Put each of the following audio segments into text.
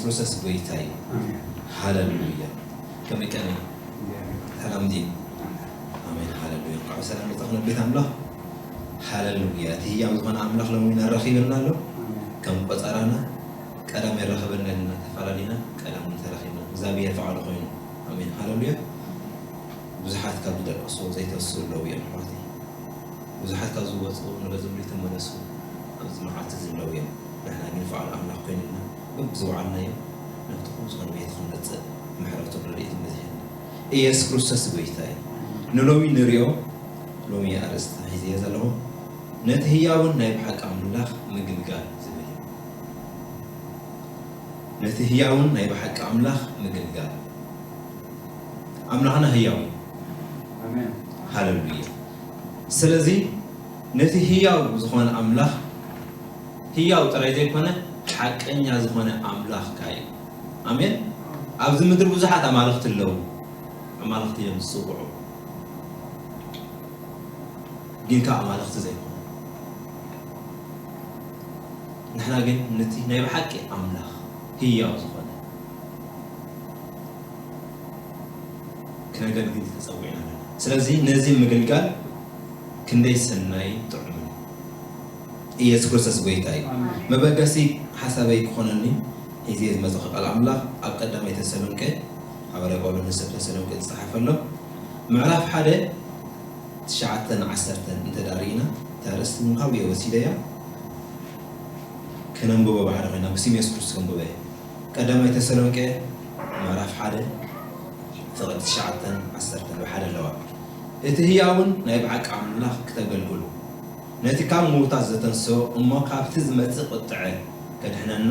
ፕሮሰስ ጎይታ እዩ። ሃለሉያ። ከመይ ቀኒ? ሰላም ድዩ? ኣሜን። ሃለሉያ። እንኳዕ ሰላም መጣ ክነቤት ኣምላኽ። ሃለሉያ። እቲ ህያው ዝኾነ ኣምላኽ ሎሚ ነራኺበና ኣሎ። ከም ቆጸራና ቀዳም የራኸበና ኢልና ተፈላለና፣ ቀዳም ተራኺብና። እግዚኣብሔር ፈቓዱ ኮይኑ። ኣሜን። ሃለሉያ። ብዙሓት ካብ ዝደቀሱ ዘይተስኡ ኣለዉ እዮም፣ ኣሕዋተይ። ብዙሓት ካብ ዝወጹ ንገዝኦም ዘይተመለሱ ኣብዚ መዓልቲ ዘለዉ እዮም። ንሕና ግን ፍቓድ ኣምላኽ ኮይኑልና በብዝወዓልናዮ ናብቲ ኩሉ ዝኾነ ቤት ክንመጽእ ምሕረቱን ረድኤቱን በዚሕና። ኢየሱስ ክርስቶስ ጎይታ እዩ። ንሎሚ ንሪኦ፣ ሎሚ ኣርእስቲ ሒዘዮ ዘለኹ ነቲ ህያውን ናይ ብሓቂ ኣምላኽ ምግልጋል ዝብል እዩ። ነቲ ህያውን ናይ ብሓቂ ኣምላኽ ምግልጋል። ኣምላኽና ህያው እዩ። ኣሜን። ሃለሉያ። ስለዚ ነቲ ህያው ዝኾነ ኣምላኽ፣ ህያው ጥራይ ዘይኮነ ሓቀኛ ዝኾነ ኣምላኽ ከኣ እዩ። ኣሜን። ኣብዚ ምድሪ ብዙሓት ኣማልኽቲ ኣለዉ። ኣማልኽቲ እዮም ዝጽውዑ። ግን ከኣ ኣማልኽቲ ዘይኮኑ። ንሕና ግን ነቲ ናይ ብሓቂ ኣምላኽ ህያው ዝኾነ ክነገልግል ተጸዊዕና ኣለና። ስለዚ ነዚ ምግልጋል ክንደይ ሰናይ ጥዑምን እዩ። ኢየሱስ ክርስቶስ ጎይታ እዩ። ኣሜን። መበገሲ ሓሳበይ ክኾነኒ ሒዘ ዝመጽኹ ቃል ኣምላኽ ኣብ ቀዳማይ ተሰሎንቄ፣ ሃዋርያ ጳውሎስ ንሰብ ተሰሎንቄ ዝጸሓፈሎም ምዕራፍ ሓደ ትሽዓተን ዓሰርተን እንተ ደኣ ርኢና፣ እታ ኣርእስቲ እውን ካብኡ እየ ወሲደያ። ከነንብቦ ብሓደ ኮይና፣ ብስም የሱስ ክርስቶስ ከንብቦ እየ። ቀዳማይ ተሰሎንቄ ምዕራፍ ሓደ ፍቕዲ ትሽዓተን ዓሰርተን ብሓደ ኣለዋ። እቲ ህያውን ናይ ብሓቂ ኣምላኽ ክተገልግሉ፣ ነቲ ካብ ምዉታት ዘተንስኦ እሞ ካብቲ ዝመጽእ ቁጥዐ ከድሕነና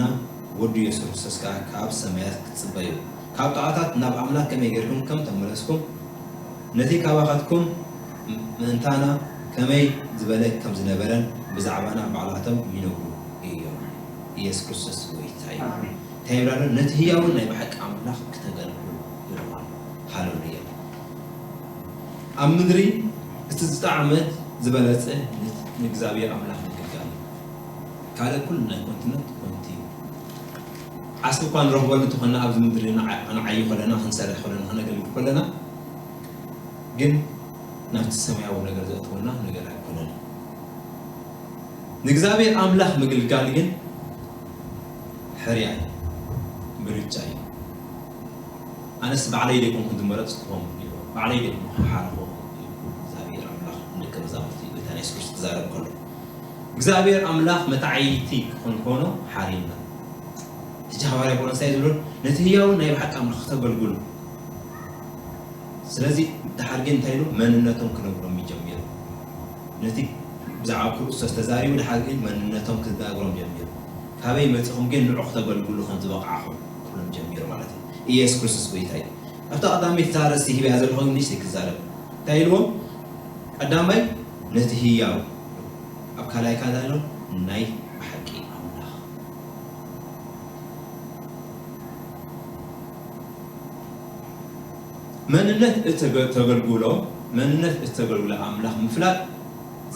ወዱ የሱስ ክርስቶስ ከኣ ካብ ሰማያት ክትጽበዩ፣ ካብ ጣዖታት ናብ ኣምላኽ ከመይ ጌርኩም ከም ተመለስኩም፣ ነቲ ካባኻትኩም ምእንታና ከመይ ዝበለ ከም ዝነበረን ብዛዕባና ባዕላቶም ይነግሩ እዮም። ኢየሱስ ክርስቶስ ጎይታ እዩ። እንታይ ይብላ ኣሎ? ነቲ ህያውን ናይ ብሓቂ ኣምላኽ ክተገልግሉ ይብሎም ኣሎ። ሃሌሉያ። ኣብ ምድሪ እቲ ዝጠዓመ ዝበለጸ ንእግዚኣብሔር ኣምላኽ ምግልጋል እዩ። ካልእ ኩሉ ናይ ኮንቲነንት ኮንቲ እዩ። ዓስቢ እኳ ንረኽበሉ እንተኾንና ኣብዚ ምድሪ ንዓ-፣ ክንዓዪ ከለና፣ ክንሰርሕ ከለና፣ ከነገልግል ከለና ግን ናብቲ ሰማያዊ ነገር ዘእትወና ነገር ኣይኮነን። ንእግዚኣብሔር ኣምላኽ ምግልጋል ግን ሕርያ እዩ፣ ምርጫ እዩ። ኣነስ ባዕለይ ደይኮንኩ ዝመረጽኩዎም፣ ባዕለይ ደይኮንኩ ዝሓርኹዎም፣ እግዚኣብሔር ኣምላኽ ንደቀ መዛሙርቲ ጌታና የሱስ ክርስቶስ ክዛረብ ከሎ፣ እግዚኣብሔር ኣምላኽ መታዓይቲ ክኾን ከሆነ ሓርዩና። ሕጂ ሃዋርያ ጳውሎስ እንታይ ዝብሎ? ነቲ ህያውን ናይ ብሓቂ ኣምላኽ ክተገልግሉ። ስለዚ ድሓር ግን እንታይ ኢሉ? መንነቶም ክነግሮም እዩ ጀሚሩ። ነቲ ብዛዕባ ክርስቶስ ተዛሪቡ፣ ድሓር ግን መንነቶም ክነግሮም ጀሚሩ። ካበይ መጺኹም ግን ንዑ ክተገልግሉ ከም ዝበቕዓኹም ክብሎም ጀሚሩ ማለት እዩ። ኢየሱስ ክርስቶስ ጎይታ እዩ። ኣብታ ቀዳመይቲ እዛ ኣርእስቲ ሂበያ ዘለኹ ንእሽተይ ክዛረብ። እንታይ ኢልዎም? ቀዳማይ ነቲ ህያው፣ ኣብ ካልኣይ ካኣ እንታይ ኢልዎም? ናይ ብሓቂ ኣምላኽ። መንነት እተገ-፣ ተገልግሎ፣ መንነት እተገልግሎ ኣምላኽ ምፍላጥ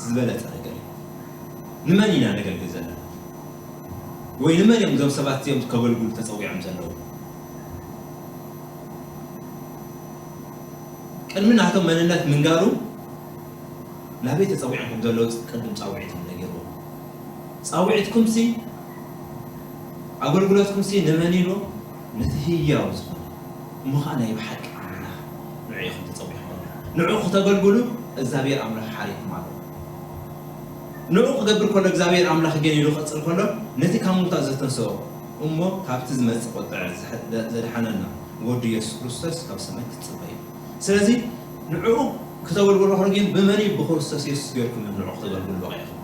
ዝበለጸ ነገር እዩ። ንመን ኢና ነገልግል ዘለና? ወይ ንመን እዮም እዞም ሰባት እዚኦም ከገልግሉ ተጸዊዖም ዘለዉ? ቅድሚ ናቶም መንነት ምንጋሩ ናበይ ተጸዊዖም ከም ዘለዉ ቅድም ጻውዒቶም ነጊርዎም። ጻውዒትኩምሲ፣ ኣገልግሎትኩምሲ ንመን ኢልዎ? ነቲ ህያው ዝኾነ እሞ ኸኣ ናይ ብሓቂ ኣምላኽ ንዑ ኢኹም ተጸዊዕኩም። ንዑ ክተገልግሉ እግዚኣብሔር ኣምላኽ ሓሪኩም ኣሎ። ንዑ ክገብር ከሎ እግዚኣብሔር ኣምላኽ ግን ኢሉ ክቕጽል ከሎ ነቲ ካብ ምውታት ዘተንስኦ እሞ ካብቲ ዝመጽእ ቁጥዐ ዘድሓነና ወዱ የሱስ ክርስቶስ ካብ ሰማይ ክትጽበዩ። ስለዚ ንዕኡ ክተገልግሉ ከሎ ግን ብመን እዩ? ብክርስቶስ የሱስ ጌርኩም እዮም ንዕኡ ክተገልግሉ በቒዕኹም።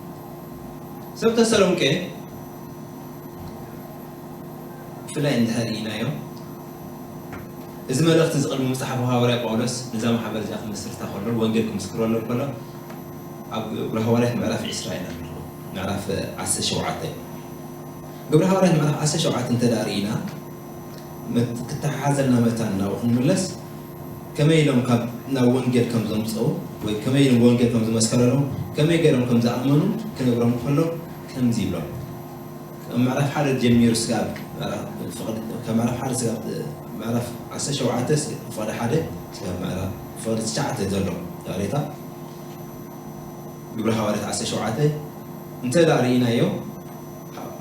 ሰብ ተሰሎንቄ ብፍላይ እንድሕር ርኢናዮ፣ እዚ መልእኽቲ እዚ ቅድሚ ምጽሓፉ ሃዋርያ ጳውሎስ ነዛ ማሕበር እዚኣ ክምስርታ ከሎ፣ ወንጌል ክምስክረሎም ከሎ፣ ኣብ ግብረ ሃዋርያት ምዕራፍ ዕስራ ኢና ንረኽቦ፣ ምዕራፍ ዓሰርተ ሸውዓተ። ግብረ ሃዋርያት ምዕራፍ ዓሰርተ ሸውዓተ እንተ ደኣ ርኢና፣ መት-፣ ክተሓሓዘልና መታን ናብኡ ክንምለስ፣ ከመይ ኢሎም ካብ፣ ናብ ወንጌል ከም ዘምጽኡ፣ ወይ ከመይ ኢሎም ወንጌል ከም ዝመስከረሎም፣ ከመይ ገይሮም ከም ዝኣመኑ ክነግሮም ከሎ፣ ከምዚ ይብሎም። ካብ ምዕራፍ ሓደ ጀሚሩ ስጋብ ምዕራፍ ፍቕዲ ካብ ምዕራፍ ሓደ ስጋብ ምዕራፍ ዓሰርተ ሸውዓተ ፍቕዲ ሓደ ስጋብ ምዕራፍ ፍቕዲ ትሽዓተ ዘሎ ዛሬታ ግብረ ሃዋርያት ዓሰርተ ሸውዓተ እንተ ደኣ ርኢናዮ፣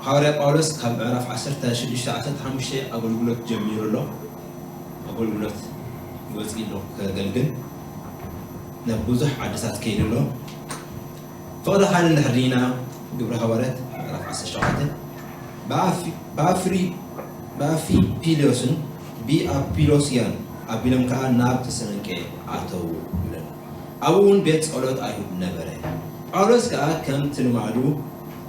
ሃዋርያ ጳውሎስ ካብ ምዕራፍ ዓሰርተ ሽዱሽተ ዓሰርተ ሓሙሽተ ኣገልግሎት ጀሚሩ ኣሎ። ኣገልግሎት ወፂኡ ኣሎ ከገልግል ናብ ብዙሕ ዓድታት ከይዱ ኣሎ። ፍቕዲ ሓደ እንድሕር ርኢና ግብረ ሃዋርያት ምዕራፍ ዓሰርተ ሸውዓተ ብኣፊ- ብኣፍሪ- ብኣፊፒሎስን ብኣፒሎስያን ኣቢሎም ከኣ ናብ ተሰሎንቄ ኣተዉ ይብለና። ኣብኡ እውን ቤት ጸሎት ኣይሁድ ነበረ። ጳውሎስ ከኣ ከምቲ ልማዱ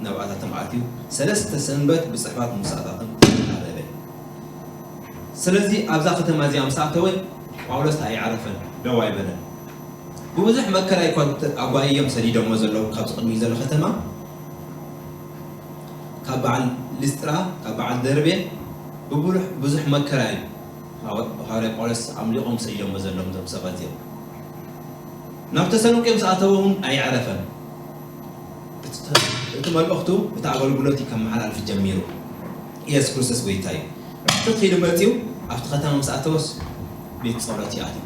ናብኣታቶም ኣትዩ ሰለስተ ሰንበት ብጽሑፋት ምሳታቶም ተዛረበ። ስለዚ ኣብዛ ከተማ እዚኣ ምስ ኣተወ ጳውሎስ ኣይዓረፈን፣ ደው ኣይበለን። ብብዙሕ መከራ እኳ ኣጓይዮም ሰዲዶሞ ዘለዉ ካብዚ ቅድሚኡ ዘሎ ከተማ ካብ በዓል ሊስጥራ ካብ በዓል ደርቤ ብብሉሕ ብዙሕ መከራ እዩ ሃወ- ሃዋርያ ጳውሎስ ኣምሊቖም ሰዲዶሞ ዘለዉ እዞም ሰባት እዚኦም። ናብ ተሰሎንቄ ምስ ኣተወ እውን ኣይዕረፈን። እቲ እቲ መልእኽቱ እቲ ኣገልግሎት እዩ ከመሓላልፍ ጀሚሩ። ኢየሱስ ክርስቶስ ጎይታ እዩ። ትኽ ኢሉ መፂኡ ኣብቲ ከተማ ምስ ኣተወስ ቤት ጸሎት ይኣትዩ።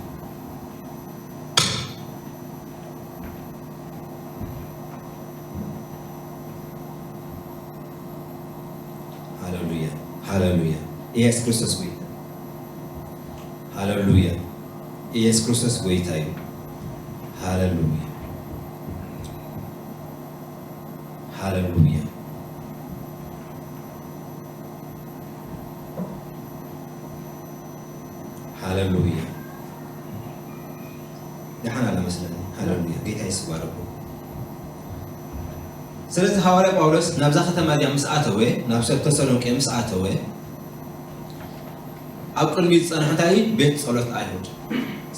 ሃሌሉያ ሃሌሉያ። ኢየሱስ ክርስቶስ ጎይታ። ሃሌሉያ። ኢየሱስ ክርስቶስ ጎይታ እዩ። ሃሌሉያ ሃሌሉያ ሃሌሉያ። ደሓን ኣለ መስለኒ። ሃሌሉያ። ጌታ ይስባረኩ። ስለዚ ሃዋርያ ጳውሎስ ናብዛ ከተማ እዚኣ ምስ ኣተወ፣ ናብ ሰብ ተሰሎንቄ ምስ ኣተወ ኣብ ቅድሚኡ ዝጸንሐ እንታይ እዩ? ቤት ጸሎት ኣይሁድ።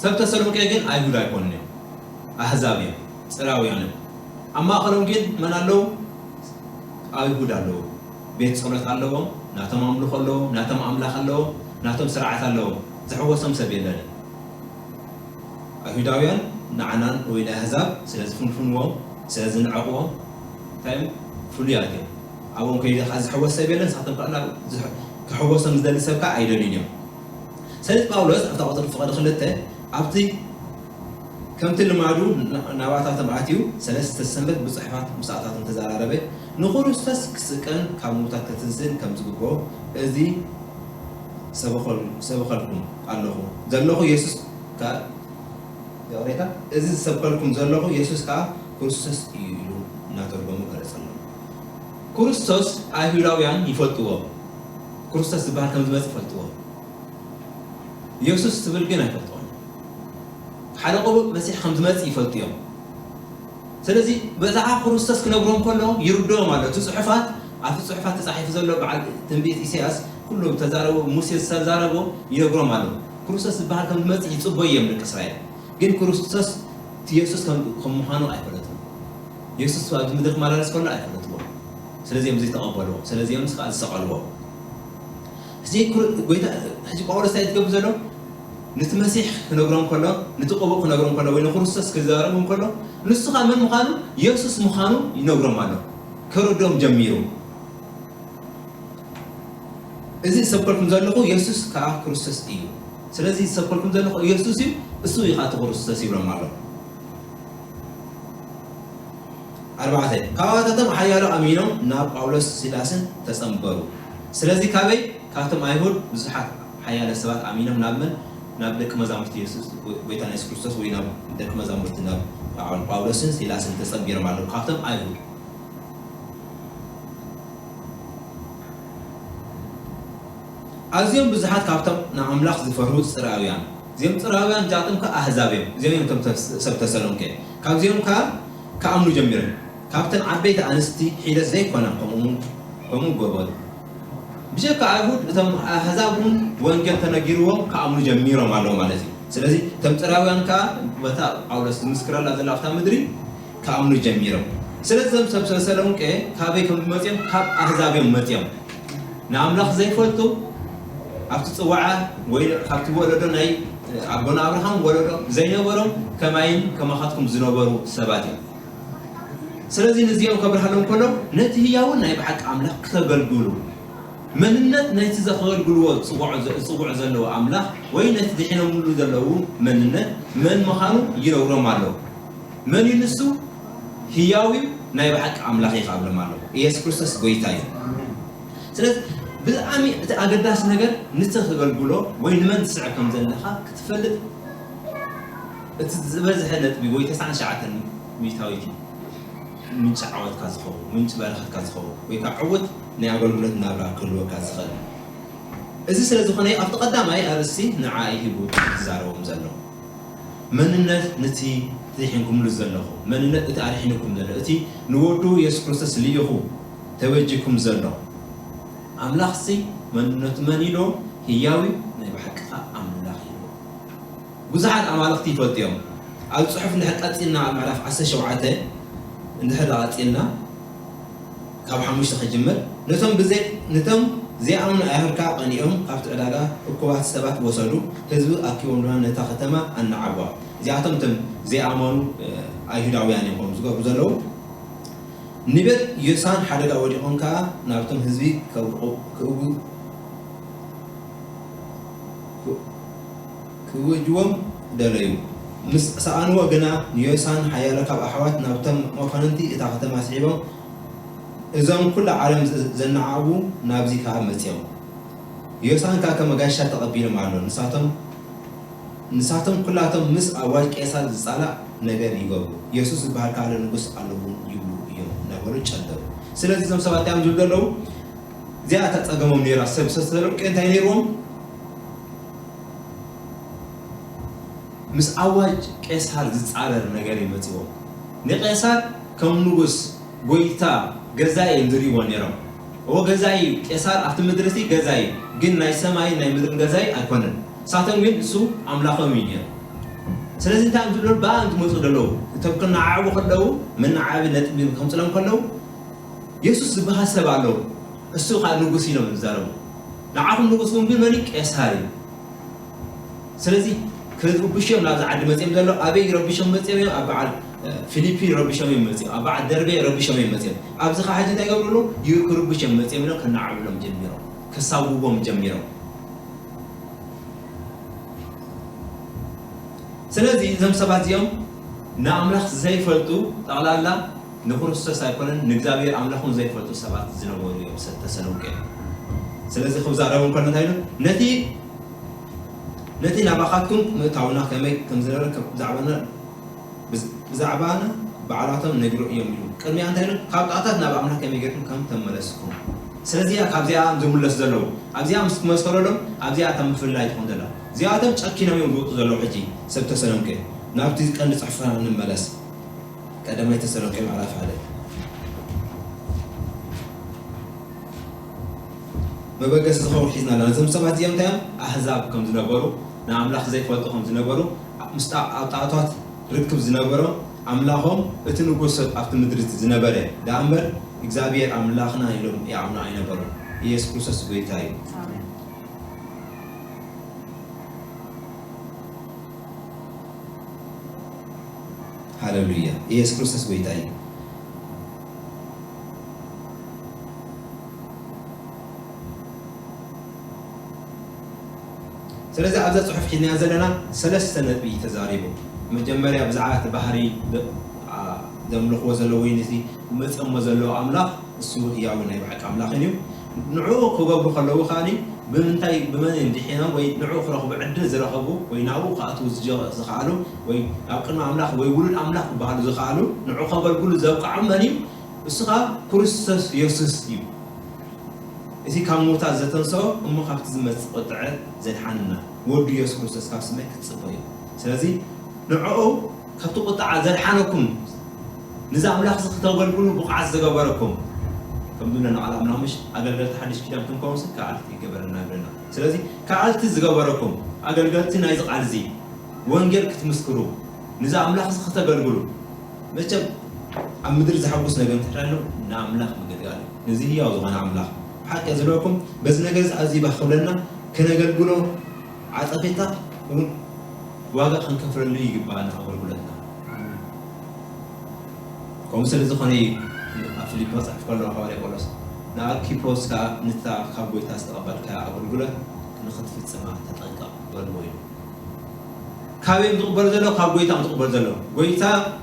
ሰብ ተሰሎንቄ ግን ኣይሁድ ኣይኮኑን እዮም፣ ኣህዛብ እዮም፣ ጽራውያን እዮም። ኣብ ማእኸሎም ግን መን ኣለዉ? ኣይሁድ ኣለዉ። ቤት ጸሎት ኣለዎም፣ ናቶም ኣምልኾ ኣለዎም፣ ናቶም ኣምላኽ ኣለዎም፣ ናቶም ስርዓት ኣለዎም። ዝሕወሶም ሰብ የለን። ኣይሁዳውያን ንዓናን ወይ ንኣህዛብ ስለ ዝፍንፍንዎም ስለ ዝንዕቕዎም እንታይ እዮም? ፍሉያት እዮም። ኣብኦም ከይደ ከዓ ዝሕወስ ሰብ የለን። ንሳቶም ከዓ ናብ ዝሕ- ክሕወሶም ዝደሊ ሰብ ከዓ ኣይደልዩን እዮም። ስለዚ ጳውሎስ ኣብታ ቁፅሪ ፍቕዲ ክልተ ኣብቲ ከምቲ ልማዱ ና- ናባታቶም ኣትዩ ሰለስተ ሰንበት ብፅሑፋት ምስ ኣታቶም ተዘራረበ። ንክርስቶስ ክስቀን ካብ ምውታት ክትንስእን ከም ዝግብኦ እዚ ሰበኸል- ሰበኸልኩም ኣለኹ ዘለኹ የሱስ ከ- ይቕሬታ፣ እዚ ዝሰብከልኩም ዘለኹ የሱስ ከኣ ክርስቶስ እዩ ኢሉ እናተርጎሙ ገለጸሎም። ክርስቶስ ኣይሁዳውያን ይፈልጥዎ፣ ክርስቶስ ዝበሃል ከም ዝመጽእ ይፈልጥዎ። የሱስ ትብል ግን ኣይፈልጥዎን። ሓደ ቅቡእ መሲሕ ከም ዝመጽእ ይፈልጡ እዮም። ስለዚ ብዛዕባ ክርስቶስ ክነግሮም ከሎ ይርድኦም ኣሎ። እቲ ጽሑፋት ኣብቲ ጽሑፋት ተጻሒፉ ዘሎ በዓል ትንቢት ኢሳያስ ኩሉ ተዛረቦ ሙሴ ዝተዛረቦ ይነግሮም ኣሎ። ክርስቶስ ዝበሃል ከም ዝመጽእ ይጽበዩ እዮም ደቂ እስራኤል። ግን ክርስቶስ እቲ የሱስ ከም ከም ምዃኑ ኣይፈለጡን። የሱስ ኣብዚ ምድሪ ክመላለስ ከሎ ኣይፈለጥዎ። ስለዚ እዮም ዝተቐበልዎ። ስለዚ እዮም ከዓ ዝሰቐልዎ። እዚ ኩር- ጎይታ ሕጂ ጳውሎስ እንታይ ትገብር ዘሎ? ነቲ መሲሕ ክነግሮም ከሎ፣ ነቲ ቅቡእ ክነግሮም ከሎ ወይ ንክርስቶስ ክዛረቦም ከሎ ንሱ ከዓ መን ምዃኑ የሱስ ምዃኑ ይነግሮም ኣሎ። ከረዶም ጀሚሩ። እዚ ዝሰብከልኩም ዘለኹ የሱስ ከዓ ክርስቶስ እዩ። ስለዚ ዝሰብከልኩም ዘለኹ የሱስ እዩ፣ እሱ እዩ ከዓ እቲ ክርስቶስ ይብሎም ኣሎ። ኣርባዕተ ካብኣታቶም ሓያሎ ኣሚኖም ናብ ጳውሎስ ሲላስን ተጸንበሩ። ስለዚ ካበይ ካብቶም ኣይሁድ ብዙሓት ሓያለ ሰባት ኣሚኖም ናብ መን ናብ ደቂ መዛሙርቲ የሱስ ጎይታና የሱስ ክርስቶስ ወይ ናብ ደቂ መዛሙርቲ ናብ ጳውሎስን ሲላስን ተጸንቢሮም ኣለዉ። ካብቶም ኣይሁድ ኣዝዮም ብዙሓት ካብቶም ንኣምላኽ ዝፈርሁ ጽርኣውያን እዚኦም ጽርኣውያን እዚኣቶም ከ ኣህዛብ እዮም። እዚኦም እዮም እቶም ሰብ ተሰሎንቄ ካብዚኦም ከ ክኣምኑ ጀሚሮም። ካብተን ዓበይቲ ኣንስቲ ሒደት ዘይኮና ከምኡ ከምኡ ገበሩ። ብጀካ ኣይሁድ እቶም ኣህዛብ እውን ወንጌል ተነጊርዎም ክኣምኑ ጀሚሮም ኣለዉ ማለት እዩ። ስለዚ እቶም ጽርኣውያን ከኣ በታ ጳውሎስ ዝምስክረላ ዘላ ኣብታ ምድሪ ክኣምኑ ጀሚሮም። ስለዚ እዞም ሰብ ተሰሎንቄ ካበይ ከም ዝመጽኦም ካብ ኣህዛብ እዮም መጽኦም። ንኣምላኽ ዘይፈልጡ ኣብቲ ጽዋዓ ወይ ካብቲ ወለዶ ናይ ኣቦና ኣብርሃም ወለዶ ዘይነበሮም ከማይን ከማኻትኩም ዝነበሩ ሰባት እዮም። ስለዚ ንዚኦም ከብርሃሎም ከሎ ነቲ ህያውን ናይ ብሓቂ ኣምላኽ ክተገልግሉ መንነት ናይቲ ዘኸገልግልዎ ዝጽውዑ ዘለዉ ኣምላኽ ወይ ነቲ ድሒኖምሉ ዘለዉ መንነት መን ምዃኑ ይነግሮም ኣሎ። መን እዩ ንሱ? ህያው እዩ፣ ናይ ብሓቂ ኣምላኽ እዩ ካብሎም ኣሎ። ኢየሱስ ክርስቶስ ጎይታ እዩ። ስለዚ ብጣዕሚ እቲ ኣገዳሲ ነገር ንተተገልግሎ ወይ ንመን ትስዕብ ከም ዘለኻ ክትፈልጥ እቲ ዝበዝሐ ነጥቢ ወይ ተስዓን ትሽዓተን ሚእታዊት እዩ። ምንጪ ዓወትካ ዝኸውን፣ ምንጪ በረኸትካ ዝኸውን ወይ ከዓ ዕውት ናይ ኣገልግሎት ናብራ ክህልወካ ዝኽእል። እዚ ስለ ዝኾነ ኣብቲ ቀዳማይ ኣርእስቲ ንዓ እዩ ሂቡ ዝዛረቦም ዘሎ። መንነት ነቲ ድሒንኩምሉ ዘለኹ መንነት እቲ ኣድሒንኩም ዘሎ እቲ ንወዱ የሱስ ክርስቶስ ልኢኹ ተበጅኩም ዘሎ ኣምላኽሲ መንነቱ መን ኢሎ ህያዊ ናይ ብሓቅኻ ኣምላኽ ኢሎ። ብዙሓት ኣማልኽቲ ይፈልጡ እዮም። ኣብ ጽሑፍ እንድሕር ቀጺልና ኣብ ምዕራፍ ዓሰርተ ሸውዓተ እንድሕር ቀጺልና ካብ ሓሙሽተ ክጅምር ነቶም ብዘይ ነቶም ዘይኣምኑ ኣይሁድ ከኣ ቀኒኦም ካብቲ ዕዳጋ እኩባት ሰባት ወሰዱ። ህዝቢ ኣኪቦም ድማ ነታ ከተማ ኣናዓብዋ። እዚኣቶም እቶም ዘይኣመኑ ኣይሁዳውያን እዮም ከምኡ ዝገብሩ ዘለዉ። ንቤት ዮሳን ሓደጋ ወዲቖም ከኣ ናብቶም ህዝቢ ክእውጅዎም ደለዩ። ምስ ሰኣንዎ ግና ንዮሳን ሓያሎ ካብ ኣሕዋት ናብቶም መኳንንቲ እታ ከተማ ስሒቦም እዞም ኩላ ዓለም ዘናዓቡ ናብዚ ከኣ መጺኦም። ዮሳን ከኣ ከም ጋሻ ተቐቢሎም ኣሎ። ንሳቶም ንሳቶም ኩላቶም ምስ ኣዋጅ ቄሳር ዝጻላእ ነገር ይገብሩ። የሱስ ዝበሃል ካልእ ንጉስ ኣለዎም ይብሉ እዮም እናበሉ ጨደሩ። ስለዚ እዞም ሰባት እዮም ዝብሉ ዘለዉ እዚኣ እታ ጸገሞም ነይራ። ሰብ ሰተሰሎንቄ እንታይ ነይርዎም? ምስ ኣዋጅ ቄሳር ዝጻረር ነገር እዩ መጺዎም። ንቄሳር ከም ንጉስ ጎይታ ገዛኢ እዮም ዝርእይዎ ነይሮም። እዎ ገዛኢ እዩ፣ ቄሳር ኣብቲ ምድሪ እቲ ገዛኢ እዩ፣ ግን ናይ ሰማይን ናይ ምድርን ገዛኢ ኣይኮነን። ንሳቶም ግን እሱ ኣምላኾም እዩ ነይሩ። ስለዚ እንታይ እዮም ዝብሉ? ብኣ እንትመፁ ዘለዉ እቶም ክነዓዕቡ ከለዉ መነዓቢ ነጥቢ ከምፅሎም ከለዉ የሱስ ዝበሃል ሰብ ኣለዉ፣ እሱ ከዓ ንጉስ ኢሎም ይዛረቡ። ንዓኹም ንጉስኩም ግን መን እዩ? ቄሳር እዩ። ስለዚ ክርብሹ እዮም ናብዚ ዓዲ መፂኦም ዘሎ። ኣበይ ረቢሾም መፂኦም እዮም? ኣብ በዓል ፊሊፒ ረቢሾም እዮም መፂኦም፣ ኣብ በዓል ደርቤ ረቢሾም እዮም መፂኦም። ኣብዚ ከዓ ሕጂ እንታይ ይገብሩ ኣለዉ? ክርብሹ እዮም መፂኦም ኢሎም ከነዓብሎም ጀሚሮም፣ ከሳውዎም ጀሚሮም። ስለዚ እዞም ሰባት እዚኦም ንኣምላኽ ዘይፈልጡ ጠቕላላ ንክርስቶስ ኣይኮነን ንእግዚኣብሔር ኣምላኽ እውን ዘይፈልጡ ሰባት ዝነበሩ እዮም ሰብ ተሰሎንቄ። ስለዚ ክዛረቡ እንከሎ እንታይ ኢሉ? ነቲ ነቲ ናባኻትኩም ምእታውና ከመይ ከም ዝነበረ ከም ብዛዕባና ብዝ- ብዛዕባና ባዕላቶም ነግሩ እዮም ኢሉ። ቅድሚያ እንታይ ኢሉ? ካብ ጣዖታት ናብ ኣምላኽ ከመይ ጌርኩም ከም ተመለስኩም። ስለዚ እያ ካብዚኣ ዝምለሱ ዘለዉ። ኣብዚኣ ምስ ትመስከረሎም ኣብዚኣ እታ ምፍልላይ ትኾን ዘላ። እዚኣቶም ጨኪኖም እዮም ዝወጡ ዘለዉ። ሕጂ ሰብ ተሰሎንቄ ናብቲ ቀንዲ ጽሑፍና እንመለስ። ቀዳማይ ተሰሎንቄ ምዕራፍ ሓደ መበገሲ ዝኸውን ሒዝና ኣለና። እዞም ሰባት እዚኦም እንታይ እዮም? ኣህዛብ ከም ዝነበሩ፣ ንኣምላኽ ዘይፈልጡ ከም ዝነበሩ፣ ምስታ ኣብ ጣዖታት ርክብ ዝነበሮም ኣምላኾም እቲ ንጉስ ኣብቲ ምድሪ ዝነበረ ደኣ እምበር እግዚኣብሔር ኣምላኽና ኢሎም ይኣምኑ ኣይነበሩን። ኢየሱስ ክርስቶስ ጎይታ እዩ። ሃሌሉያ። ኢየሱስ ክርስቶስ ጎይታ እዩ። ስለዚ ኣብዛ ጽሑፍ ሒዝናያ ዘለና ሰለስተ ነጥቢ እዩ ተዛሪቡ። መጀመርያ ብዛዕባ እቲ ባህሪ ዘምልኽዎ ዘለዉ ወይ ነቲ መጺኦሞ ዘለዉ ኣምላኽ እሱ ህያውን ናይ ብሓቂ ኣምላኽን እዩ። ንዕኡ ክገብሩ ከለዉ ከኣ ብምንታይ ብመን እዮም ድሒኖም ወይ ንዕኡ ክረኽቡ ዕድል ዝረኸቡ ወይ ናብኡ ክኣትዉ ዝኸኣሉ ወይ ኣብ ቅድሚ ኣምላኽ ወይ ውሉድ ኣምላኽ ክበሃሉ ዝኸኣሉ ንዕኡ ከገልግሉ ዘብቅዖም መን እዩ? እሱ ኸኣ ክርስቶስ የሱስ እዩ። እቲ ካብ ምዉታት ዘተንስኦ እሞ ካብቲ ዝመጽእ ቁጥዐ ዘድሓነና ወዱ የሱስ ክርስቶስ ካብ ሰማይ ክትጽበ እዩ። ስለዚ ንዕኡ ካብቲ ቁጥዓ ዘድሓነኩም ንዚ ኣምላኽ እዚ ክተገልግሉ ብቕዓት ዝገበረኩም ከም ዝብለና ቃል ኣምላኽ ምሽ ኣገልገልቲ ሓድሽ ኪዳን ክንከውንስ ከኣልቲ ይገበረና ይብለና። ስለዚ ከኣልቲ ዝገበረኩም ኣገልገልቲ ናይዚ ቃል እዚ ወንጌል ክትምስክሩ ንዚ ኣምላኽ እዚ ክተገልግሉ መቸም ኣብ ምድሪ ዘሐጉስ ነገር እንተዳሎ ንኣምላኽ ምግልጋል እዩ። ነዚ ህያው ዝኾነ ኣምላኽ ሓቂ ዝለኩም በዚ ነገር እዚ ኣዝዩ ባህ ክብለና ክነገልግሎ ዓጸፌታ እውን ዋጋ ክንከፍለሉ ይግባና ኣገልግሎትና። ከምኡ ስለ ዝኾነ እዩ ኣብ ፊልጶስ ክጽሕፍ ከሎ ሃዋርያ ጳውሎስ ንኣርኪፖስ ከኣ፣ ነታ ካብ ጐይታ ዝተቐበልካያ ኣገልግሎት ንኽትፍጽማ ተጠንቀቕ በልዎ ኢሉ። ካበይ እዮም ዝቕበሉ ዘለዉ? ካብ ጐይታ እዮም ዝቕበሉ ዘለዉ። ጐይታ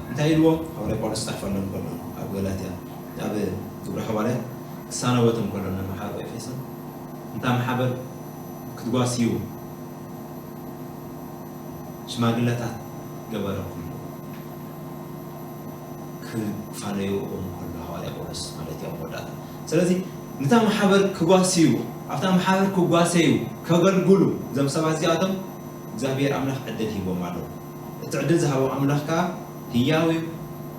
እንታይ ኢልዎም? ሃዋርያ ጳውሎስ ክጽሕፈሎም ከሎ ኣብ ገላትያ፣ ኣብ ግብረ ሃዋርያት ክሳነወቶም ከሎ፣ ንመሓረ ኤፌሶን፣ እንታ ማሕበር ክትጓስዩ ሽማግለታት ገበረኩም ክፋነዩ እዎም ከሎ ሃዋርያ ጳውሎስ ማለት እዩ ኣብ መወዳእታ። ስለዚ ነታ ማሕበር ክጓስዩ፣ ኣብታ ማሕበር ክጓሰዩ፣ ከገልግሉ እዞም ሰባት እዚኣቶም እግዚኣብሔር ኣምላኽ ዕድል ሂቦም ኣሎ። እቲ ዕድል ዝሃቦ ኣምላኽ ከኣ ህያው እዩ፣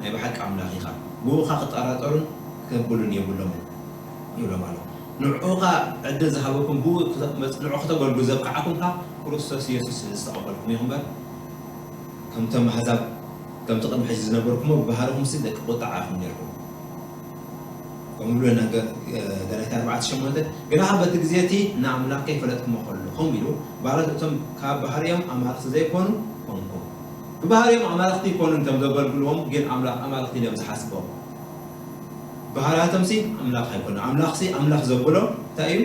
ናይ ብሓቂ ኣምላኽ ኢኻ። ብኡ ኸኣ ክጠራጠሩን ከብሉን የብሎምን ይብሎም ኣሎ። ንዕኡ ኸኣ ዕድል ዝሃበኩም፣ ብኡ ክተ-፣ መጽ-፣ ንዕኡ ክተገልግሉ ዘብቅዓኩም ከኣ ክርስቶስ የሱስ ስለ ዝተቐበልኩም ኢኹም እምበር፣ ከምቶም ኣህዛብ፣ ከምቲ ቅድሚ ሕጂ ዝነበርኩሞ ብባህርኹምሲ ደቂ ቁጥዓ ኢኹም ነይርኩም። ከምኡ ብሎ ገላትያ ኣርባዕተ ሸሞንተ፣ ግና በቲ ግዜ እቲ ንኣምላኽ ከይፈለጥኩሞ ከለኹም ኢሉ፣ ማለት እቶም ካብ ባህርዮም ኣማልኽቲ ዘይኮኑ ኮንኩም። ብባህርዮም ኣማልኽቲ ይኮኑ እንቶም ዘገልግልዎም፣ ግን ኣምላኽ ኣማልኽቲ እዮም ዝሓስቦም። ባህርያቶምሲ ኣምላኽ ኣይኮኑ። ኣምላኽሲ ኣምላኽ ዘብሎ እንታይ እዩ?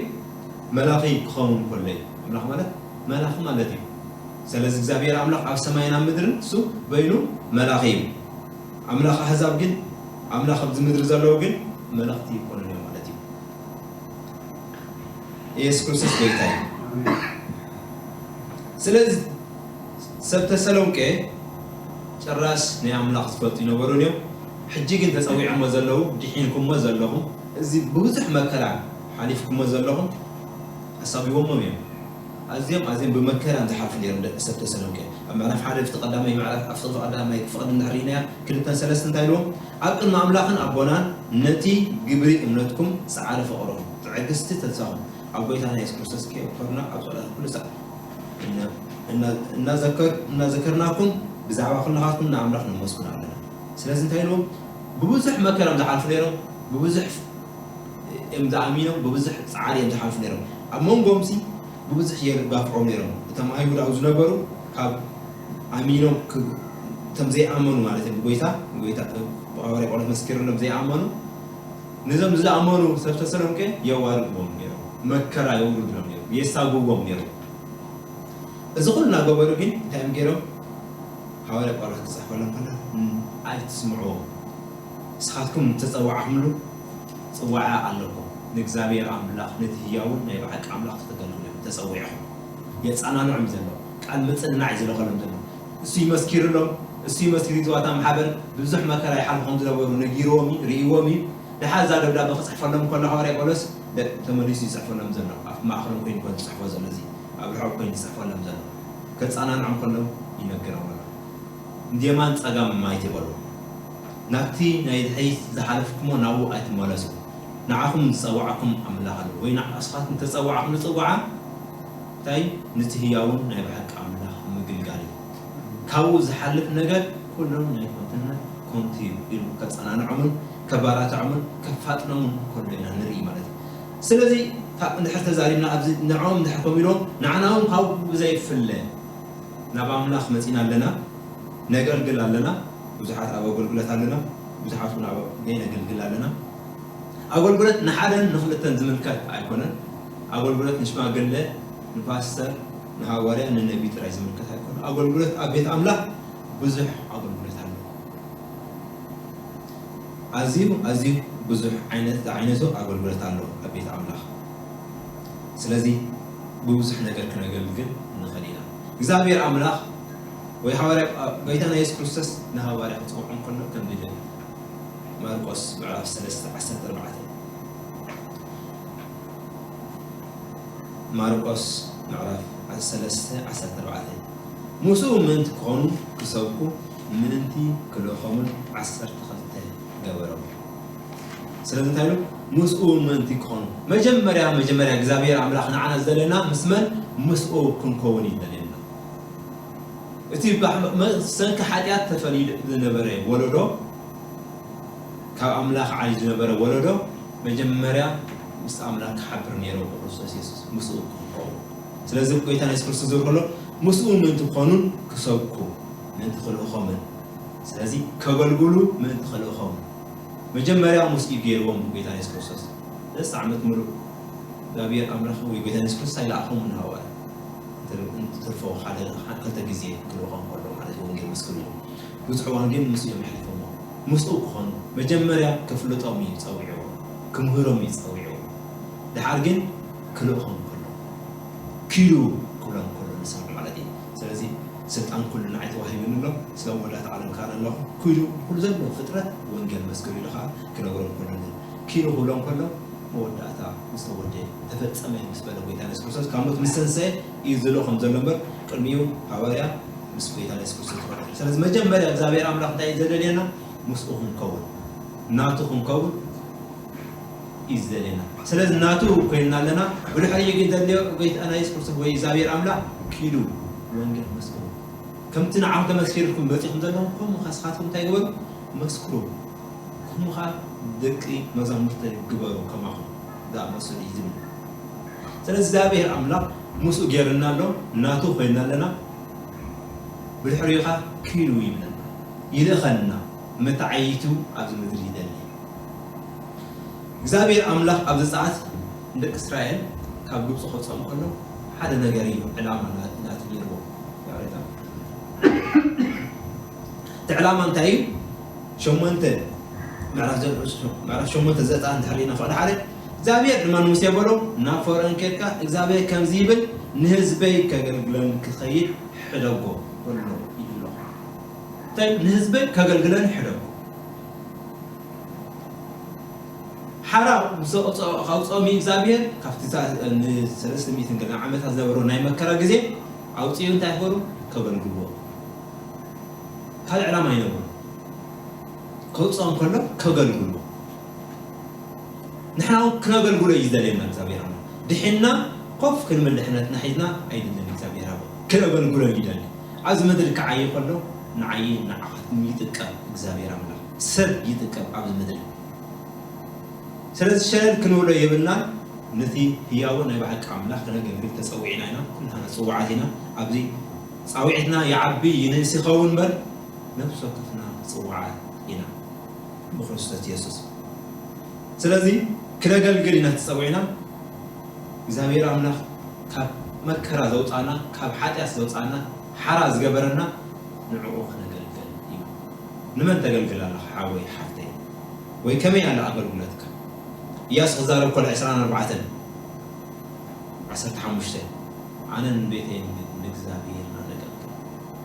መላኺ ክኸውን ከሎ እዩ። ኣምላኽ ማለት መላኺ ማለት እዩ። ስለዚ እግዚኣብሔር ኣምላኽ ኣብ ሰማይን ኣብ ምድርን እሱ በይኑ መላኺ እዩ። ኣምላኽ ኣህዛብ ግን፣ ኣምላኽ ኣብዚ ምድሪ ዘለዉ ግን መላእኽቲ ይኮኑን እዮም ማለት እዩ። ኢየሱስ ክርስቶስ ጎይታ እዩ። ስለዚ ሰብ ተሰሎንቄ ጭራሽ ናይ ኣምላኽ ዝፈልጡ ይነበሩን እዮም። ሕጂ ግን ተጸዊዖሞ ዘለዉ፣ ድሒንኩሞ ዘለኹም፣ እዚ ብብዙሕ መከራ ሓሊፍኩሞ ዘለኹም ኣሳቢቦሞም እዮም። ኣዝዮም ኣዝዮም ብመከራ እዮም ዝሓልፉ ነይሮም ደቂ ሰብ ተሰሎንቄ። ኣብ ምዕራፍ ሓደ ኣብቲ ቀዳማይ ምዕራፍ፣ ኣብቲ ክፍሊ ቀዳማይ ክፍሊ እንድሕር ርኢናዮ፣ ክልተን ሰለስተን እንታይ ኢልዎም? ኣብ ቅድሚ ኣምላኽን ኣቦናን ነቲ ግብሪ እምነትኩም ጸዓረ ፍቕርኹም፣ ትዕግስቲ ተስፋኹም ኣብ ጎይታና የሱስ ክርስቶስ ከየብኮርና ኣብ ጸሎት ኩሉ ሰዓት እና-፣ እና-፣ እናዘከር-፣ እናዘከርናኩም ብዛዕባ ኩልኻትኩም ንኣምላኽ ነመስግኖ ኣለና። ስለዚ እንታይ ኢልዎም? ብብዙሕ መከራ እዮም ዝሓልፉ ነይሮም፣ ብብዙሕ እዮም ዝኣሚኖም፣ ብብዙሕ ጻዕሪ እዮም ዝሓልፉ ነይሮም። ኣብ መንጎምሲ ብብዙሕ እዮም ዝጋፍዖም ነይሮም። እቶም ኣይሁድ ኣብኡ ዝነበሩ ካብ ኣሚኖም ክ-፣ እቶም ዘይኣመኑ ማለት እዮም፣ ብጎይታ፣ ብጎይታ፣ ብሃዋርያ ጳውሎስ መስኪርሎም ዘይኣመኑ፣ ነዞም ዝኣመኑ ሰብ ተሰሎንቄ የዋርድዎም ነይሮም፣ መከራ የውርድሎም ነይሮም፣ የሳግዎም ነይሮም። እዚ ኩሉ እናገበሩ ግን እንታይ እዮም ገይሮም? ሃዋርያ ጳውሎስ ክጽሕፈሎም ከሎ፣ "ን-፣ ኣይትስምዕዎም። ንስኻትኩም እተጸዋዕኩምሉ ጽዋዓ ኣለኩም። ንእግዚኣብሔር ኣምላኽ፣ ነቲ ህያውን ናይ ብሓቂ ኣምላኽ ክተገልግሉ እዮም ተጸዊዕኹም።" የጸናንዖም ዘሎ፣ ቃል ምጽንናዕ እዩ ዝልእኸሎም ዘሎ። እሱ ይመስኪርሎም፣ እሱ ይመስኪር፣ እታ ማሕበር ብዙሕ መከራ ይሓልፉ ከም ዝነበሩ ነጊርዎም እዩ፣ ርእይዎም እዩ። ደሓር እዛ ደብዳበ ክጽሕፈሎም ከሎ ሃዋርያ ጳውሎስ ደ-፣ ተመሊሱ ይጽሕፈሎም ዘሎ። ኣብ ማእከሎም ኮይኑ እኮ ዝጽሕፎ ዘሎ እዚ፣ ኣብ ርሑቕ ኮይኑ ዝጽሕፈሎም ዘሎ። ከጸናንዖም ከሎ ይነግሮም ኣሎ። "እንድየማን ጸጋም ኣይትበሉ። ናብቲ ናይ ድሕሪት ዝሓለፍኩሞ ናብኡ ኣይትመለሱ። ንዓኹም ዝጸዋዕኩም ኣምላኽ ኣሎ፣ ወይ ንስኻትኩም ተጸዋዕኩም ንጽዋዓ እንታይ? ነቲ ህያውን ናይ ብሓቂ ኣምላኽ ምግልጋል እዩ። ካብኡ ዝሓልፍ ነገር ኩሉ ናይ ከንቱነት ከንቱ እዩ" ኢሉ ከጸናንዖምን ከባራትዖምን ከፋጥኖምን ከሎ ኢና ንርኢ ማለት እዩ። ስለዚ ካብ እንድሕር ተዛሪብና ኣብዚ ንዕኦም እንድሕር ከምኡ ኢሎም ንዓና እውን ካብኡ ብዘይፍለ ናብ ኣምላኽ መጺና ኣለና፣ ነገልግል ኣለና፣ ብዙሓት ኣብ ኣገልግሎት ኣለና፣ ብዙሓት እውን ኣብ ገይ ነገልግል ኣለና። ኣገልግሎት ንሓደን ንኽልተን ዝምልከት ኣይኮነን። ኣገልግሎት ንሽማግለ፣ ንፓስተር፣ ንሃዋርያ፣ ንነቢ ጥራይ ዝምልከት ኣይኮነን። ኣገልግሎት ኣብ ቤት ኣምላኽ ብዙሕ ኣገልግሎት ኣሎ። ኣዝዩ፣ ኣዝዩ ብዙሕ ዓይነት፣ ዝዓይነቱ ኣገልግሎት ኣሎ ኣብ ቤት ኣምላኽ። ስለዚ ብብዙሕ ነገር ክነገልግል ንኽእል ኢና። እግዚኣብሔር ኣምላኽ ወይ ሃዋርያ፣ ጎይታና የሱስ ክርስቶስ ንሃዋርያ ክጽውዖም ከሎ ከም ድለ ማርቆስ ምዕራፍ ሰለስተ ዓሰርተ ኣርባዕተ። ማርቆስ ምዕራፍ ሰለስተ ዓሰርተ ኣርባዕተ። ምስኡ ምእንቲ ክኾኑ ክሰብኩ ምእንቲ ክልእኾምን ዓሰርተ ክልተ ገበሮም። ስለዚ እንታይ ኢሉ? ምስኡ ምእንቲ ክኾኑ። መጀመርያ፣ መጀመርያ እግዚኣብሔር ኣምላኽ ንዓና ዝደለና ምስ መን? ምስኡ ክንከውን እዩ ዝደልየና። እቲ ባህ-፣ መ-፣ ሰንኪ ሓጢኣት ተፈልዩ ዝነበረ ወለዶ፣ ካብ ኣምላኽ ዓልዩ ዝነበረ ወለዶ፣ መጀመርያ ምስ ኣምላኽ ክሓብር ነይርዎ ብክርስቶስ የሱስ፣ ምስኡ ክኸውን። ስለዚ ጎይታና የሱስ ክርስቶስ ዝብል ከሎ፣ ምስኡ ምእንቲ ክኾኑን ክሰብኩ፣ ምእንቲ ክልእኾምን። ስለዚ ከገልግሉ ምእንቲ ክልእኾምን። መጀመርያ ምስኡ ገይርዎም ጎይታ የሱስ ክርስቶስ። ሰለስተ ዓመት ምሉእ እግዚኣብሔር ኣምላኽ ወይ ጎይታ የሱስ ክርስቶስ ኣይለኣኾም ንሃዋርያ። እንትርፎ ሓደ ክልተ ግዜ ክልእኾም ከሎ ማለት እዩ፣ ወንጌል መስክርሉ። ብዙሕ እዋን ግን ምስኡ እዮም ኣሕሊፎሞ። ምስኡ ክኾኑ መጀመርያ ከፍልጦም እዩ ጸዊዕዎ፣ ክምህሮም እዩ ጸዊዕዎ። ደሓር ግን ክልእኾም ከሎ፣ ኪዱ ክብሎም ከሎ ንሰምዕ ማለት እዩ። ስለዚ ስልጣን ኩሉ ንዓይ ተዋሂቡኒ ኣሎ፣ ስለ መወዳእታ ዓለም ከኣ ኣለኹ። ኪዱ ኩሉ ዘሎ ፍጥረት ወንጌል መስክሩ ኢሉ ከኣ ክነግሮም ከሎ፣ ኪዱ ክብሎም ከሎ መወዳእታ ምስ ተወደ ተፈጸመ ምስ በለ ጎይታ የሱስ ክርስቶስ ካብ ሞት ምስ ተንሰአ እዩ ዝልእኾም ዘሎ እምበር ቅድሚኡ ሃዋርያ ምስ ጎይታ የሱስ ክርስቶስ ተኸተለ። ስለዚ መጀመርያ እግዚኣብሔር ኣምላኽ እንታይ እዩ ዘደልየና? ምስኡ ክንከውን፣ ናቱ ክንከውን እዩ ዝደልየና። ስለዚ ናቱ ኮይንና ኣለና። ብድሕሪኡ ግን ዘድልዮ ጎይታና የሱስ ክርስቶስ ወይ እግዚኣብሔር ኣምላኽ ኪዱ ወንጌል መስክሩ። ከምቲ ንዓኹም ተመስኪርኩም መጺኹም ዘለኹም ከምኡ ንስኻትኩም እንታይ ግበሩ? መስክሩ። ከምኡ ኸዓ ደቂ መዛሙርተይ ግበሩ ከማኹም ዝኣመሰሉ እዩ ዝብል። ስለዚ እግዚኣብሔር ኣምላኽ ምስኡ ጌርና ኣሎ፣ ናቱ ኮይንና ኣለና። ብድሕሪኡ ኸዓ ኪዱ ይብለና፣ ይልእኸና፣ መተዓይይቱ ኣብዚ ምድሪ ይደሊ። እግዚኣብሔር ኣምላኽ ኣብዚ ሰዓት ንደቂ እስራኤል ካብ ግብፂ ከውፅኦም ከሎ ሓደ ነገር እዩ ዕላማ ና- ናቱ ነይርዎ። ያሬዳ። እቲ ዕላማ እንታይ እዩ? ሸሞንተ ምዕራፍ ዘ- ምዕራፍ ሸሞንተ ዘፀኣ እንድሕር ኢና ፈቐደ ሓደ እግዚኣብሔር ድማ ንሙሴ በሎ ናብ ፈርኦን ኬድካ እግዚኣብሔር ከምዚ ይብል ንህዝበይ ከገልግለን ክኸይድ ሕደጎ በሎ ይብሎ። እንታይ ንህዝበይ ከገልግለን ሕደጎ ሓራ ምስ ኣውፅኦም እግዚኣብሔር ካብቲ ንሰለስተ ሚእትን ገለ ዓመታት ዝነበሩ ናይ መከራ ግዜ ኣውፅኡ እንታይ ክበሩ ከገልግልዎ ካልእ ዕላማ ይነበሩ ከውፅኦም ከሎ ከገልግልዎ ንሕና እውን ክነገልግሎ እዩ ዝደልየና እግዚኣብሔር ኣምላኽ ድሒና ኮፍ ክንብል ድሕነትና ሒዝና ኣይደለን እግዚኣብሔር ኣብ ክነገልግሎ እዩ ይደሊ ኣብዚ ምድሪ ክዓይ ከሎ ንዓይ ንዓኻትኩም ይጥቀም እግዚኣብሔር ኣምላኽ ሰብ ይጥቀም ኣብዚ ምድሪ ስለዚ ሸለል ክንብሎ የብልናን ነቲ ህያውን ናይ ብሓቂ ኣምላኽ ክነገልግል ተጸዊዕና ኢና ኩላና ጽዋዓት ኢና ኣብዚ ጻውዒትና ይዓቢ ይንእስ ይኸውን እምበር ነብሲ ወከፍና ጽዋዓት ኢና ብክርስቶስ የሱስ ስለዚ ክነገልግል ኢና ተጸዊዕና እግዚኣብሔር ኣምላኽ ካብ መከራ ዘውፃና ካብ ሓጢኣት ዘውፃና ሓራ ዝገበረና ንዕኡ ክነገልግል እዩ ንመን ተገልግል ኣለኻ ሓወይ ሓፍተይ ወይ ከመይ ኣለ ኣገልግሎትካ እያሱ ክዛረብ ኮል ዕስራን ኣርባዕተን ዓሰርተ ሓሙሽተ ኣነን ቤተይን ንእግዚኣብሔር ኢና ነገልግል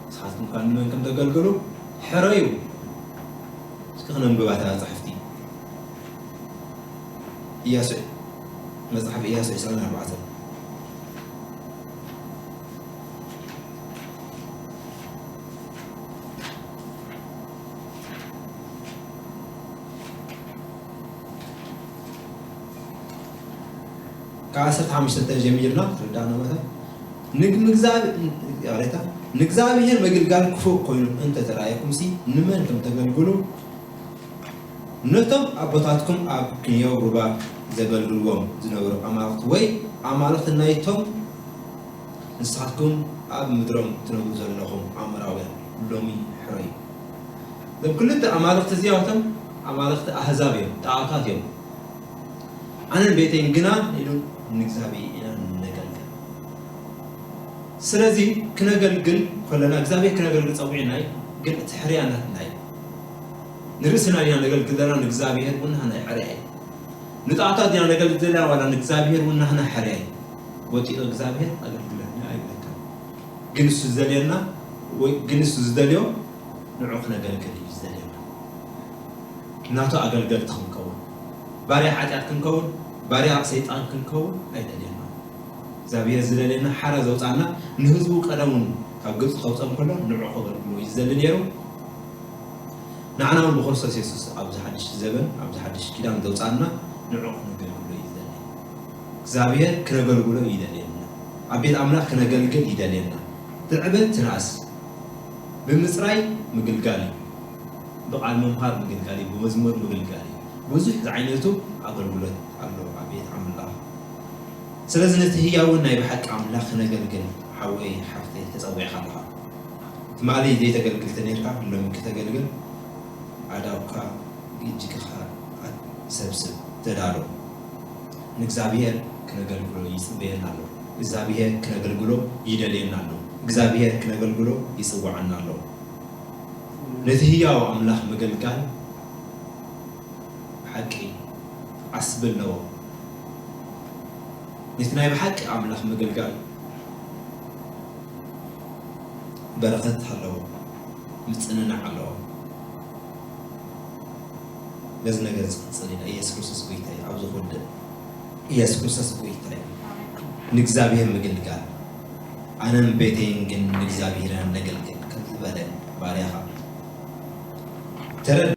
ንስኻትኩም ከ ንመን ከም ተገልግሉ ሕረዩ እስኪ ክነንብባ እታ መጻሕፍቲ እያሱ መጽሓፍ እያሱ ዕስራን ኣርባዕተን ካብ ዓሰርተ ሓሙሽተ ጀሚርና ርዳእና መተ ንግምግዛብ ሬታ ንእግዚኣብሔር ምግልጋል ክፉእ ኮይኑ እንተተረኣየኩምሲ ንመን ከም ተገልግሉ ነቶም ኣቦታትኩም ኣብ ክንዮ ሩባ ዘገልግልዎም ዝነበሩ ኣማልኽቲ ወይ ኣማልኽቲ ናይቶም ንስኻትኩም ኣብ ምድሮም ትነብሩ ዘለኹም ኣሞራውያን ሎሚ ሕረዩ። እዞም ክልተ ኣማልኽቲ እዚኣቶም ኣማልኽቲ ኣህዛብ እዮም፣ ጣዖታት እዮም። ኣነን ቤተይን ግና ኢሉ ንእግዚኣብሔር ኢና ነገልግል። ስለዚ ክነገልግል ከለና እግዚኣብሔር ክነገልግል ጸዊዕና እዩ፣ ግን እቲ ሕርያ ናትና እዩ። ንርእስና ኢና ነገልግል ዘለና ንእግዚኣብሔር እውን ናህና እዩ ሕርያ እዩ። ንጣዖታት ኢና ነገልግል ዘለና ዋላ ንእግዚኣብሔር እውን ናህና ሕርያ እዩ። ወጢጡ እግዚኣብሔር ኣገልግለኒ ኣይብለካን። ግን እሱ ዝደልየና ወይ ግን እሱ ዝደልዮ ንዑ ክነገልግል እዩ ዝደልየና። ናቱ ኣገልገልቲ ክንከውን ባርያ ሓጢኣት ክንከውን ባርያ ሰይጣን ክንከውን ኣይደልየና። እግዚኣብሔር ዝደልየና ሓራ ዘውፃና ንህዝቡ ቀደሙን ካብ ግብፂ ከውፀም ከሎ ንዑ ከገልግሎ እዩ ዝደሊ ነይሩ። ንዓና እውን ብክርስቶስ የሱስ ኣብዚ ሓድሽ ዘበን ኣብዚ ሓድሽ ኪዳን ዘውፃና ንዑ ክነገልግሎ እዩ ዝደሊ። እግዚኣብሔር ክነገልግሎ ይደልየና። ኣብ ቤት ኣምላኽ ክነገልግል ይደልየና። ትዕበ ትንኣስ ብምፅራይ ምግልጋል እዩ። ብቃል ምምሃር ምግልጋል እዩ። ብመዝሙር ምግልጋል እዩ። ብዙሕ ዝዓይነቱ ኣገልግሎት ኣሎ ኣብ ቤት ኣምላኽ። ስለዚ ነቲ ህያውን ናይ ብሓቂ ኣምላኽ ክነገልግል ሓወይ ሓፍተይ ተፀዊዕካ ኣለኻ። ትማሊ ዘይተገልግል ተነርካ ሎሚ ክተገልግል ኣዳውካ እጅግኻ ሰብስብ፣ ተዳሎ። ንእግዚኣብሔር ክነገልግሎ ይጽበየና ኣሎ። እግዚኣብሔር ክነገልግሎ ይደልየና ኣሎ። እግዚኣብሔር ክነገልግሎ ይጽውዓና ኣሎ። ነቲ ህያው ኣምላኽ ምግልጋል ብሓቂ ዓስቢ ኣለዎ። ነቲ ናይ ብሓቂ ኣምላኽ ምግልጋል በረኸት ኣለዎ፣ ምጽንናዕ ኣለዎ። ነዚ ነገር ዝቕጽል ኢና። ኢየሱስ ክርስቶስ ጎይታ እዩ። ኣብዚ ክወድእ ኢየሱስ ክርስቶስ ጎይታ እዩ። ንእግዚኣብሔር ምግልጋል፣ ኣነን ቤተይን ግን ንእግዚኣብሔር ነገልግል ከም ዝበለ ባርያኻ ተረድ